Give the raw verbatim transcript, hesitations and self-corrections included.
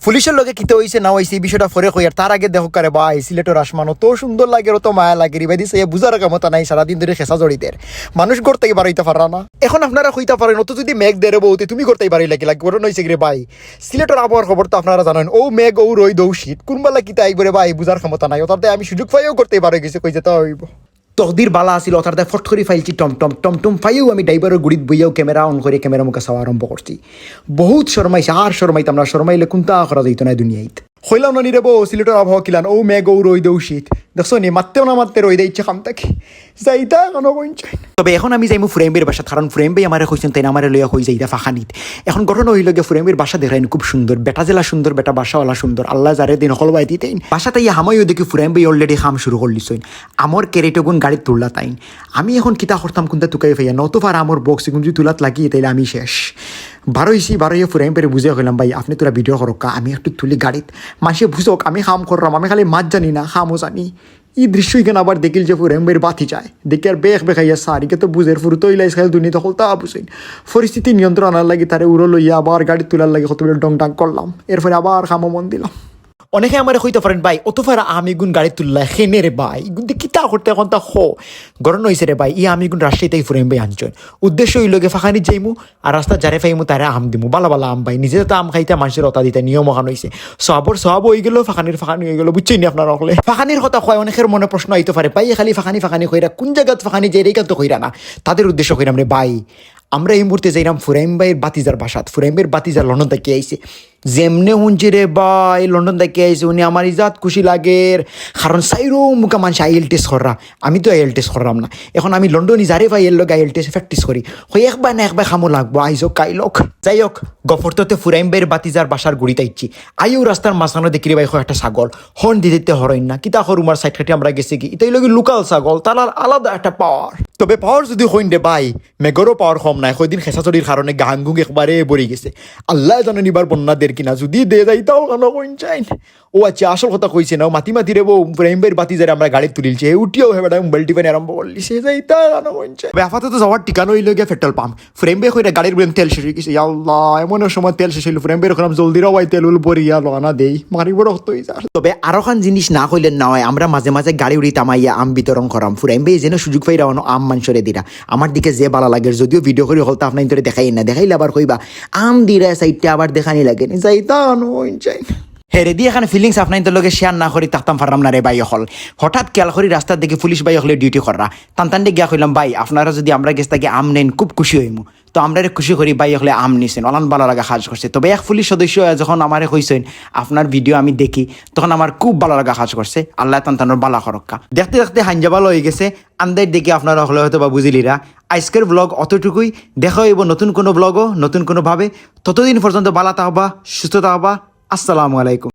পুলিশর লগে কিতা অইছে না অইছে, এই বিষয়টা পরে কইয়ার, তার আগে দেখউক্কা রে ভাই, সিলেটর আসমান অত সুন্দর লাগের, অত মায়া লাগের, ইবাদি চাইয়া বুঝার ক্ষমতা নাই, সারাদিন ধরি খেছা ঝড়ি দের। মানুষ ঘর থাকি বারইতা পাররা না। এখন আপনারা কইতা পারইন, অত যুদি মেঘ দের বউতে তুমি ঘর থাকি বারইলা কিলা, ঘটনা অইছে কিরে ভাই? সিলেটর আবহাওয়ার খবর তো আপনারা জানইন, অউ মেঘ, অউ রইদ, অউ শীত, কুনবালা কিতা আইবো রে ভাই, বুঝার ক্ষমতা নাই। অতার দায় আমি সুযোগ পাইয়াউ ঘর থাকি বারই গেছি, কই যেতা অইবো। তকদির বালা আছিল, অতার দায় ফট করি ফাইলছি টমটম। টমটম ফাইয়াউ আমি ড্রাইভারর গুড়িত বইয়াউ camera on করি camera মুখা চাওয়া আরম্ভ করছি। বউত শরমাইছি, আর শরমাইতাম না, শরমাইলে কুন্তা করা যাইতো নায় দুনিয়াইত। কইলাম না নি রে বউ, সিলেটর আবহাওয়া কিলান, অউ মেঘ, অউ রইদ, অউ শীত। দেখছো নি, মাততেও না মাততে রইদ আইছে খাম থাকি। যাইতা কানো কইন চাইন। তবে এখন আমি যাইমু ফুরাইম ভাইর বাসাত, কারণ ফুরাইম ভাই আমারে কইছইন, তাইন আমারে লইয়া কই যাইতা ফাখানিত। এখন ঘটনা অইলো গিয়া ফুরাইম ভাইর বাসা দেখরাইন খুব সুন্দর, বেটা যেলা সুন্দর, বেটা বাসাও অলা সুন্দর, আল্লায় যারে দিন হকল বায় দিতেইন। বাসাত আইয়া হামাইও দেখি ফুরাইম ভাই already কাম শুরু করলিছইন। আমর ক্যারেটগুন গাড়িত তুললা তাইন। আমি এখন কিতা করতাম, কুন্তা তুকাই ফাইয়া না, অত ফারা আমর বক্স ইগুন যুদি তুলাত লাগি, তাইলে আমি শেষ। বারইছি, বারইয়া ফুরাইম ভাইরে বুঝাইয়া কইলাম, "ভাই, আপনে থুড়া ভিডিও করউক্কা, আমি একটু তুলি গাড়িত। মানষে বুঝউক, আমি কাম কররাম, আমি খালি মাত জানি না, কামও জানি।" ই দৃশ্য ইখান আবার দেখিল যে ফুরাইম ভাইর বাতিজায়। দেখিয়ার বেখ বেখাইয়া সার, ইগু তো বুঝের ফুরুত অইলা, ইসকাইল দুনিয়া হকলতা বুঝইন। পরিস্থিতি নিয়ন্ত্রণ আনার লাগি তারে উরো লইয়া আবার গাড়িত তুলার লাগি কতগুলো ডং ডাং করলাম। এরপরে আবার কামো মন দিলাম। অনেকে আমারে কইতা পারইন, "ভাই, অত ফারা আম ইগুন গাড়িত তুললা কেনে রে ভাই? ইগুন দি কিতা করতা অখন তা ক।" ঘটনা অইছে রে ভাই, ই আম ইগুন রাজশাহী থাকি ফুরাইম ভাই আনছইন। উদ্দেশ্য অইলো গিয়া ফাখানিত যাইমু, আর রাস্তাত যারে পাইমু তারে আম দিমু। বালা বালা আম ভাই, নিজে তো আম খাইতা, মানষরে অতা দিতা, নিয়ম অখান অইছে। সওয়াবর সওয়াব অইগেলো, ফাখানির ফাখানি অইগেলো, বুঝছইন নি আপনারা অকলে? ফাখানির কথা কওয়ায় অনেকের মনে প্রশ্ন আইতো পারে, "ভাই, খালি ফাখানি ফাখানি কইরা, কুন জাগাত ফাখানি যাইরা, ইখান তো কইরা না।" তাদের উদ্দেশ্য কইরাম রে ভাই, আমরা ই মুহূর্তে যাইরাম ফুরাইম ভাইর বাতিজার বাসাত। ফুরাইম ভাইর বাতিজা লন্ডন থাকি আইছে। যেমনে হুনছি রে ভাই, লন্ডন থাকি আইছে, উনি আমার ইজাত খুশি লাগের। কারণ চাইরো মুখা মানষে IELTS কররা, আমি তো IELTS কররাম না। এখন আমি লন্ডনি যারে পাই এর লগে IELTS practice করি। কই একবার না একবার কামো লাগবো, আইজ অউক কাইল অউক। যাই অউক, গফরততে ফুরাইম ভাইর বাতিজার বাসার গুড়িত আইছি। আইয়াউ রাস্তার মাঝখানো দেখি রে ভাই কয় একটা ছাগল, হর্ন দিতে দিতে হরইন না। কিতা করমু আর, সাইড কাটি আমরা গেছি কি, ইতা অইলো গি লোকাল ছাগল, তারার আলাদা একটা পাওয়ার। তবে পাওয়ার যুদি কইন রে ভাই, মেঘরও পাওয়ার কম নায়, কয়দিন খেছা ঝড়ির কারণে গাঙ্গুং একবারে ভরি গেছে। আল্লায় জানইন ইবার বন্যা দের কিনা, যুদি দে যাইতাও কানো কইন চাইন। ও আচ্ছা, আসল কথা কইছি না, ও মাতি মাতি রে বউ, ফুরাইম ভাইর বাতিজারে আমরা গাড়িত তুলিলছি, হে উঠিয়াউ হে বেটায় মোবাইল টিপানি আরম্ভ করলিছে, যাইতা কানো কইন চাইন। তবে আপাতত যাওয়ার ঠিকানা অইলো গিয়া পেট্রোল পাম্প। ফুরাইম ভাই কইরা গাড়ির বুলে তেল শেষ অইগেছে, ইয়া আল্লাহ, এমন এক সময় তেল শেষ অইলো, ফুরাইম ভাইরে কইলাম, "জলদি রে ভাই, তেল উল ভরিয়া লওয়ানা দেই, মারিবো রক্ত অইযার।" তবে আরোখান জিনিস না কইলে না অয়, আমরা মাঝে মাঝে গাড়ি উড়ি থামাইয়া আম বিতরণ করাম। ফুরাইম ভাই যেন সুযোগ পাইরা অনো আম মানষরে দিরা। আমার দিকে যে বালা লাগের, যদিও ভিডিও করি হকলতা আপনাইনতরে দেখাই না, দেখাইলে আবার কইবা, "আম দিরা সাইডটা আবার দেখানি লাগে নি।" যাইতা কানো কইন চাইন। হেরে দি এখান feelings আপনাইনতর লগে share না করি থাকতাম পাররাম না রে ভাই অকল। হঠাৎ খেয়াল করি রাস্তাত দেখি পুলিশ ভাই অকলে ডিউটি কররা। তান তানরে গিয়া কইলাম, "ভাই, আপনারা যুদি আমরার গেছ থাকি আম নেইন, খুব খুশি অইমু।" তো আমরারে খুশি করি ভাই অকলে আম নিছইন, অলান বালা লাগা কাজ করছে। তবে এক পুলিশ সদস্য যখন আমারে কইছইন, "আপনার ভিডিও আমি দেখি", তখন আমার খুব বালা লাগা কাজ করছে। আল্লায় তান তানর বালা করউক্কা। দেখতে দেখতে হাইঞ্জা বালা অইগেছে, আন্দাইর দেখি আপনারা অকলে হয়তো বা বুঝিলিরা। আইজকের vlog অতটুকুই, দেখা অইবো নতুন কোনো vlogও, নতুন কোনো ভাবে। ততদিন পর্যন্ত বালা থাকবা, সুস্থ থাকবা। আসসালামু আলাইকুম।